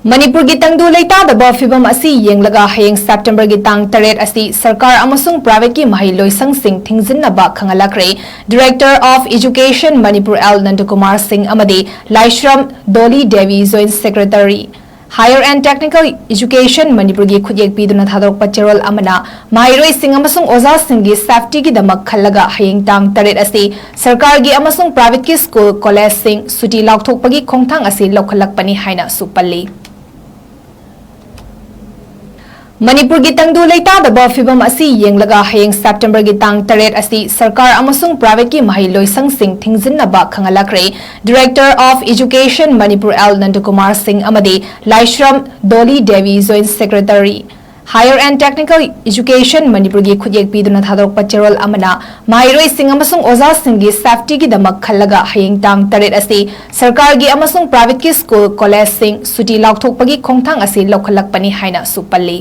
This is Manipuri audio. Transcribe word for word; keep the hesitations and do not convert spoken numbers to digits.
ꯃꯅꯤꯄꯨꯔꯒꯤ ꯇꯪꯗꯨ ꯂꯩꯇꯥꯗꯕ ꯐꯤꯕꯝ ꯑꯁꯤ ꯌꯦꯡꯂꯒ ꯍꯌꯦꯡ ꯁꯦꯞꯇꯦꯝꯕꯔꯒꯤ ꯇꯥꯡ ꯇꯔꯦꯠ ꯑꯁꯤ ꯁꯔꯀꯥꯔ ꯑꯃꯁꯨꯡ ꯄ꯭ꯔꯥꯏꯚꯦꯠꯀꯤ ꯃꯍꯩ ꯂꯣꯏꯁꯪꯁꯤꯡ ꯊꯤꯡꯖꯤꯟꯅꯕ ꯈꯪꯍꯜꯂꯛꯈ꯭ꯔꯦ꯫ Director of Education Manipur L Nandakumar Singh ꯑꯃꯗꯤ ꯂꯥꯏꯁ꯭ꯔꯝ ꯗꯣꯂꯤ Devi, Joint Secretary, Higher and Technical Education ꯃꯅꯤꯄꯨꯔꯒꯤ ꯈꯨꯠꯌꯦꯛ ꯄꯤꯗꯨꯅ ꯊꯥꯗꯣꯔꯛꯄ ꯆꯦꯔꯣꯜ ꯑꯃꯅ ꯃꯍꯩꯔꯣꯏꯁꯤꯡ ꯑꯃꯁꯨꯡ ꯑꯣꯖꯥꯁꯤꯡꯒꯤ ꯁꯦꯐꯇꯤꯒꯤꯗꯃꯛ ꯈꯜꯂꯒ ꯍꯌꯦꯡ ꯇꯥꯡ ꯇꯔꯦꯠ ꯑꯁꯤ ꯁꯔꯀꯥꯔꯒꯤ ꯑꯃꯁꯨꯡ ꯄ꯭ꯔꯥꯏꯚꯦꯠꯀꯤ ꯁ꯭ꯀꯨꯜ ꯀꯣꯂꯦꯖꯁꯤꯡ ꯁꯨꯇꯤ ꯂꯥꯎꯊꯣꯛꯄꯒꯤ ꯈꯣꯡꯊꯥꯡ ꯑꯁꯤ ꯂꯧꯈꯠꯂꯛꯄꯅꯤ ꯍꯥꯏꯅꯁꯨ ꯄꯜꯂꯤ꯫ ꯃꯅꯤꯄꯨꯔꯒꯤ ꯇꯪꯗꯨ ꯂꯩꯇꯥꯗꯕ ꯐꯤꯕꯝ ꯑꯁꯤ ꯌꯦꯡꯂꯒ ꯍꯌꯦꯡ ꯁꯦꯞꯇꯦꯝꯕꯔꯒꯤ ꯇꯥꯡ ꯇꯔꯦꯠ ꯑꯁꯤ ꯁꯔꯀꯥꯔ ꯑꯃꯁꯨꯡ ꯄ꯭ꯔꯥꯏꯚꯦꯠꯀꯤ ꯃꯍꯩ ꯂꯣꯏꯁꯪꯁꯤꯡ ꯊꯤꯡꯖꯤꯟꯅꯕ ꯈꯪꯍꯜꯂꯛꯈ꯭ꯔꯦ꯫ Director of Education Manipur L Nandakumar Singh ꯑꯃꯗꯤ ꯂꯥꯏꯁ꯭ꯔꯝ ꯗꯣꯂꯤ Devi, Joint Secretary, Higher and Technical Education ꯃꯅꯤꯄꯨꯔꯒꯤ ꯈꯨꯠꯌꯦꯛ ꯄꯤꯗꯨꯅ ꯊꯥꯗꯣꯔꯛꯄ ꯆꯦꯔꯣꯜ ꯑꯃꯅ ꯃꯍꯩꯔꯣꯏꯁꯤꯡ ꯑꯃꯁꯨꯡ ꯑꯣꯖꯥꯁꯤꯡꯒꯤ ꯁꯦꯐꯇꯤꯒꯤꯗꯃꯛ ꯈꯜꯂꯒ ꯍꯌꯦꯡ ꯇꯥꯡ ꯇꯔꯦꯠ ꯑꯁꯤ ꯁꯔꯀꯥꯔꯒꯤ ꯑꯃꯁꯨꯡ ꯄ꯭ꯔꯥꯏꯚꯦꯠꯀꯤ ꯁ꯭ꯀꯨꯜ ꯀꯣꯂꯦꯖꯁꯤꯡ ꯁꯨꯇꯤ ꯂꯥꯎꯊꯣꯛꯄꯒꯤ ꯈꯣꯡꯊꯥꯡ ꯑꯁꯤ ꯂꯧꯈꯠꯂꯛꯄꯅꯤ ꯍꯥꯏꯅꯁꯨ ꯄꯜꯂꯤ꯫